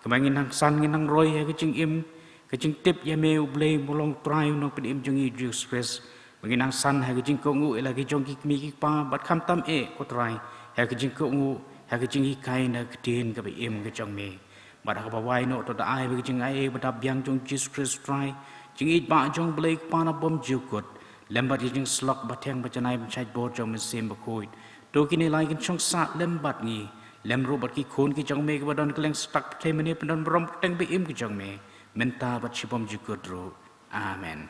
Kaba ngin nang san ngin nang roi ha ka jingim ka jingtip ïa me U Blei ba long Trai u Nongpynim jong ngi Jisu Khrist. Ba ngin nang san ha ka jingkohnguh ïa la ki jong ki kmie ki kpa bad khamtam eh ko Trai ha ka jingkohnguh ha ka jinghikai na ka ktien kaba im ka jong me. Bad ha kaba wai noh to da ai ba ka jingai ba dap biang jong Jisu Khrist Trai, jingïeidbah jong U Blei Kpa na bymjukut lem bad ka jingsyllok ba thiang ba janai ban shait bor jong Mynsiem Bakhuid. To kine lai kin shong sah lem bad ngi, lem ruh bad ki khun ki jong me kiba don kylleng stak pyrthei mynne, pyndon burom kyrteng ba im ka jong me mynta bad shibymjukut ruh. Amen.